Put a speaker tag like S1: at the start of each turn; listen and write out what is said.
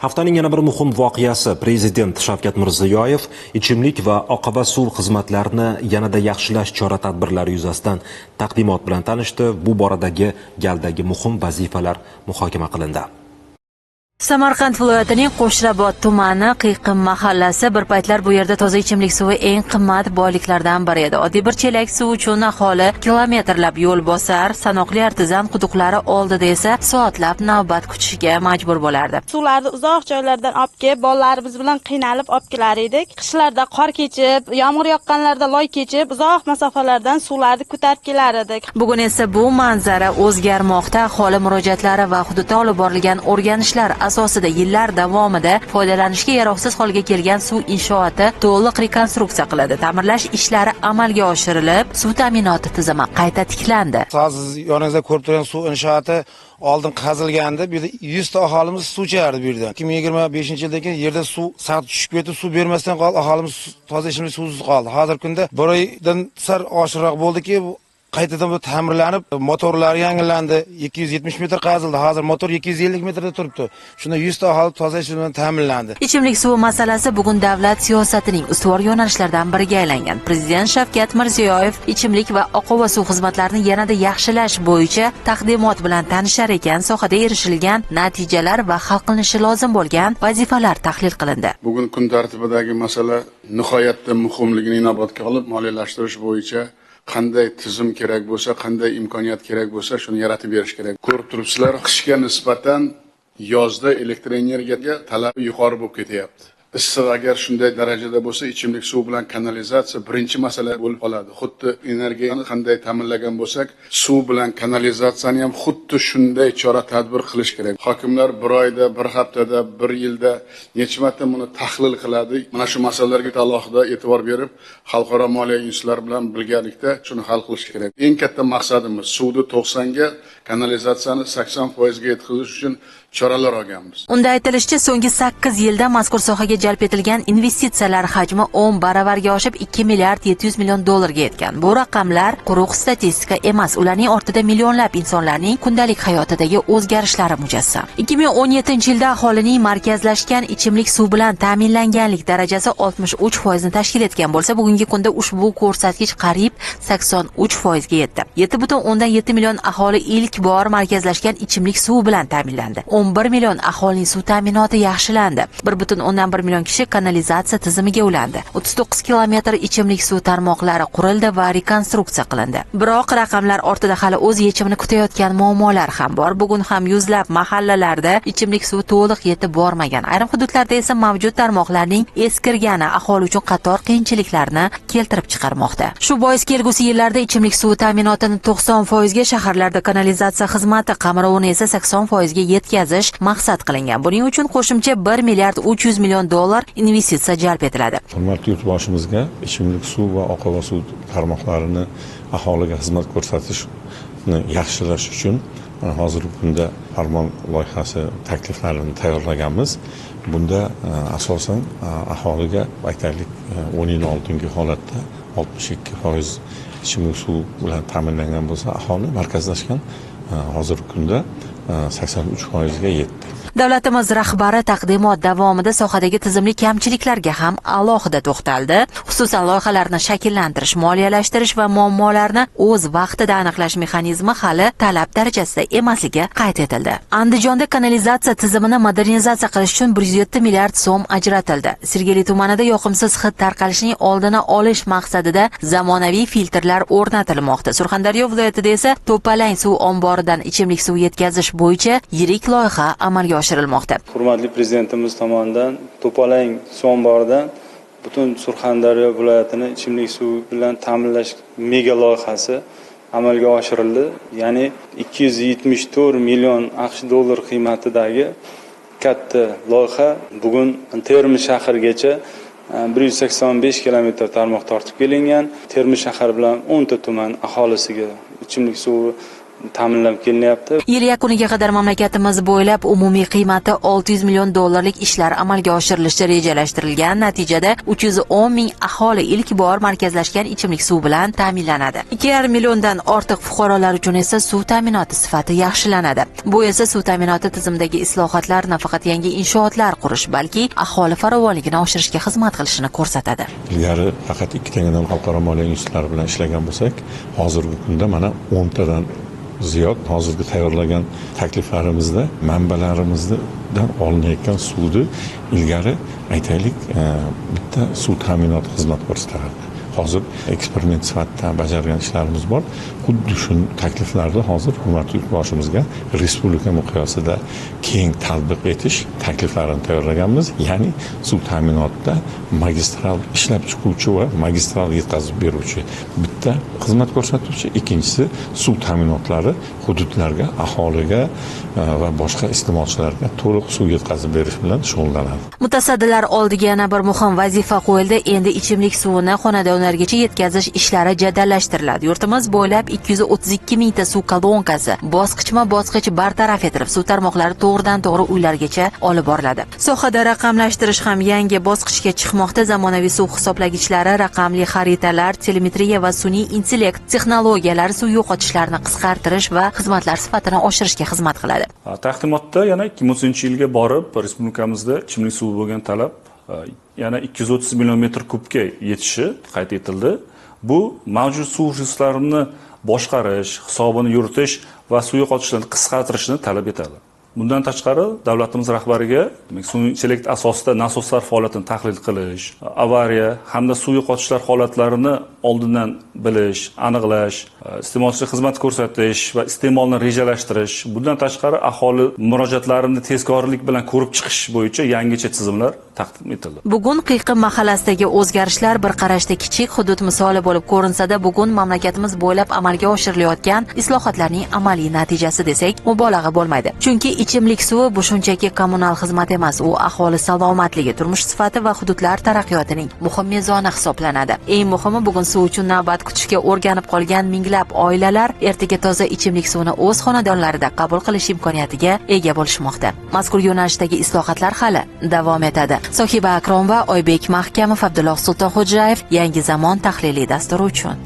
S1: Haftaning yana bir muhim voqeasi Prezident Shavkat Mirziyoyev ichimlik va oqova suv xizmatlarini yanada yaxshilash chora-tadbirlari yuzasidan taqdimot bilan tanishdi. Bu boradagi galdagi muhim vazifalar muhokama qilindi.
S2: Samarqand viloyatining Qo'shrabot tumani Qiyqim mahallasi bir paytlar bu yerda toza ichimlik suvi eng qimmat boyliklardan biri edi. Oddiy bir chelak suv uchun aholi kilometrlab yo'l bosar, sanoqli artizan quduqlari oldida esa soatlab navbat kutishga majbur bo'lardi.
S3: Suvlarni uzoq joylardan olib kelib, bolalarimiz bilan qiynalib olib kelar edik. Qishlarda qor kechib, yomg'ir yoqqanlarda loy kechib, uzoq masofalardan suvlarni ko'tarib kelar edik.
S2: Bugun esa bu manzara o'zgarmoqda. Aholi murojaatlari va hududda olib borilgan o'rganishlar asosida yillar davomida foydalanishga yaroqsiz holga kelgan suv inshooti to'liq rekonstruksiya qilindi. Ta'mirlash ishlari amalga oshirilib, suv ta'minoti tizimi qayta tiklandi.
S4: Siz yoningizda ko'rib turgan suv inshooti oldin qazilgandi. Bu yerda 100 ta aholimiz suv ichardi bu yerdan. 2025-yildan keyin yerda suv sathi tushib ketdi, suv bermasdan qoldi, aholimiz toza ichimlik suvsiz qoldi. Hozirgi kunda bir oydan sal oshiqroq bo'ldiki, qaytadan bu ta'mirlanib, motorlari yangilandi, 270 metr qazildi. Hozir motor 250 metrda turibdi. Shunda 100 ta aholi toza ichimlik bilan ta'minlandi.
S2: Ichimlik suvi masalasi bugun davlat siyosatining ustuvor yo'nalishlaridan biriga aylangan. Prezident Shavkat Mirziyoyev ichimlik va oqova suv xizmatlarini yanada yaxshilash bo'yicha taqdimot bilan tanishar ekan, sohada erishilgan natijalar va hal qilinishi lozim bo'lgan vazifalar tahlil qilindi.
S5: Bugun kun tartibidagi masala nihoyatda muhimligini inobatga olib, moliyalashtirish bo'yicha qanday tizim kerak bo'lsa, qanday imkoniyat kerak bo'lsa, shuni yaratib berish kerak. Ko'rib turibsizlar, qishga nisbatan yozda elektr energiyaga talab yuqori bo'lib ketyapti. Issiq agar shunday darajada bo'lsa, ichimlik suvi bilan kanalizatsiya birinchi masala bo'lib qoladi. Xuddi energiyani qanday ta'minlagan bo'lsak, suv bilan kanalizatsiyani ham xuddi shunday chora-tadbir qilish kerak. Hokimlar bir oyda, bir haftada, bir yilda necha marta buni tahlil qiladi. Mana shu masalalarga alohida e'tibor berib, xalqaro moliya institutlari bilan birgalikda shuni hal qilish kerak. Eng katta maqsadimiz suvni 90 ga, kanalizatsiyani 80% ga yetkazish uchun choralar olganmiz.
S2: Unda aytilishicha, so'nggi 8 yilda mazkur sohaga jalb etilgan investitsiyalar hajmi 10 baravarga oshib 2 milliard 700 million dollarga yetgan. Bu raqamlar quruq statistika emas, ularning ortida millionlab insonlarning kundalik hayotidagi o'zgarishlari mujassam. 2017-yilda aholining markazlashgan ichimlik suv bilan ta'minlanganlik darajasi 63% ni tashkil etgan bo'lsa, bugungi kunda ushbu ko'rsatkich qariyb 83% ga yetdi. 7,7 million aholi ilk bor markazlashgan ichimlik suvi bilan ta'minlandi. 11 million aholining suv ta'minoti yaxshilandi. 1,1 million kishi kanalizatsiya tizimiga ulandi. 39 kilometr ichimlik suv tarmoqlari qurildi va rekonstruksiya qilindi. Biroq raqamlar ortida hali o'z yechimini kutayotgan muammolar ham bor. Bugun ham yuzlab mahallalarda ichimlik suvi to'liq yetib bormagan. Ayrim hududlarda esa mavjud tarmoqlarning eskirgani aholi uchun qator qiyinchiliklarni keltirib chiqarmoqda. Shu bois kelgusi yillarda ichimlik suvi ta'minotini 90% ga, shaharlarda kanalizatsiya xizmati qamrovini esa 80% ga yetkazish maqsad qilingan. Buning uchun qo'shimcha 1 milliard 300 million dollar investitsiya jalb etiladi.
S6: Hurmatli yurtboshimizga ichimlik suv va oqova suv tarmoqlarini aholiga xizmat ko'rsatishni yaxshilash uchun mana hozirgi kunda farmon loyihasi takliflarini tayyorlaganmiz. Bunda asosan aholiga aytaylik 10 yil oldingi holatda 62% ichimlik suv bilan ta'minlangan bo'lsa, aholi markazlashgan hozirgi kunda 83% ga yetdi.
S2: Davlatimiz rahbari taqdimot davomida sohadagi tizimli kamchiliklarga ham alohida to'xtaldi. Xususan, loyihalarni shakllantirish, moliyalashtirish va muammolarni o'z vaqtida aniqlash mexanizmi hali talab darajasida emasligi qayd etildi. Andijonda kanalizatsiya tizimini modernizatsiya qilish uchun 107 milliard so'm ajratildi. Sergeli tumanida yoqimsiz hid tarqalishining oldini olish maqsadida zamonaviy filtrlar o'rnatilmoqda. Surxondaryo viloyatida esa To'palang suv omboridan ichimlik suvi yetkazish bo'yicha yirik loyiha amalga oshirilmoqda.
S7: Hurmatli prezidentimiz tomonidan To'palang suv omboridan butun Surxondaryo viloyatini ichimlik suvi bilan ta'minlash mega loyihasi amalga oshirildi. Ya'ni 274 million AQSh dollar qiymatidagi katta loyiha bugun Termiz shahrigacha 185 kilometr tarmoq tortib kelingan. Termiz shahri bilan 10 ta tuman aholisiga ichimlik suvi ta'minlab kelinyapti.
S2: Yil yakuniga qadar mamlakatimiz bo'ylab umumiy qiymati $600 million ishlar amalga oshirilishi rejalashtirilgan. Natijada 310 ming aholi ilk bor markazlashgan ichimlik suv bilan ta'minlanadi. 2,5 milliondan ortiq fuqarolar uchun esa suv ta'minoti sifati yaxshilanadi. Bu esa suv ta'minoti tizimidagi islohotlar nafaqat yangi inshootlar qurish, balki aholi farovonligini oshirishga xizmat qilishini ko'rsatadi.
S6: Ilgari faqat 2 tagadan xalqaro moliya institutlari bilan ishlagan bo'lsak, hozirgi kunda mana 10 tadan ziyod hozirgi tayyorlagan takliflarimizda manbalarimizdan olinayotgan suvni ilgari aytaylik bitta suv ta'minoti xizmat ko'rsatardi. Hozir eksperiment sifatida bajargan ishlarimiz bor. Xuddi shu takliflarni hozir hukumat yurtboshimizga respublika miqyosida keng tatbiq etish takliflarini tayyorlaganmiz. Ya'ni suv ta'minotida magistral ishlab chiquvchi va magistral yetkazib beruvchi bitta xizmat ko'rsatuvchi, ikkinchisi suv ta'minotlari hududlarga, aholiga va boshqa iste'molchilarga to'liq suv yetkazib berish bilan shug'ullanadi.
S2: Mutasaddilar oldiga yana bir muhim vazifa qo'yildi. Endi ichimlik suvini xonadonlargacha yetkazish ishlari jadallashtiriladi. Yurtimiz bo'ylab 232 mingta suv kolonkasi bosqichma-bosqich bartaraf etilib, suv tarmoqlari to'g'ridan-to'g'ri uylargacha olib boriladi. Sohada raqamlashtirish ham yangi bosqichga chiqmoqda. Zamonaviy suv hisoblagichlari, raqamli xaritalar, telemetriya va sun'iy intellekt texnologiyalari suv yo'qotishlarni qisqartirish va xizmatlar sifatini oshirishga xizmat qiladi.
S8: Taqdimotda yana 2030-yilga borib respublikamizda ichimlik suvi bo'lgan talab yana 230 million metr kubga yetishi qayd etildi. Bu mavjud suv resurslarini boshqarish, hisobini yuritish va suv yo'qotishlarni qisqartirishni talab etadi. Bundan tashqari davlatimiz rahbariga sun'iy intellekt asosida nasoslar faoliyatini tahlil qilish, avariya hamda suv yo'qotishlar holatlarini oldindan bilish, aniqlash, iste'molchiga xizmat ko'rsatish va iste'molni rejalashtirish, bundan tashqari aholi murojaatlarini tezkorlik bilan ko'rib chiqish bo'yicha yangicha tizimlar taqdim etildi.
S2: Bugun Qiyqim mahallasidagi o'zgarishlar bir qarashda kichik hudud misoli bo'lib ko'rinsa-da, bugun mamlakatimiz bo'ylab amalga oshirilayotgan islohotlarning amaliy natijasi desak mubolag'a bo'lmaydi. Chunki ichimlik suvi bu shunchaki kommunal xizmat emas, u aholi salomatligi, turmush sifati va hududlar taraqqiyotining muhim mezoni hisoblanadi. Eng muhimi, bugun suv uchun navbat kutishga o'rganib qolgan minglab oilalar ertaga toza ichimlik suvini o'z xonadonlarida qabul qilish imkoniyatiga ega bo'lishmoqda. Mazkur yo'nalishdagi islohotlar hali davom etadi. Sohiba Akromova, Oybek Mahkamov, Abdulloh Sultonxo'jayev, Yangi zamon tahliliy dasturi uchun.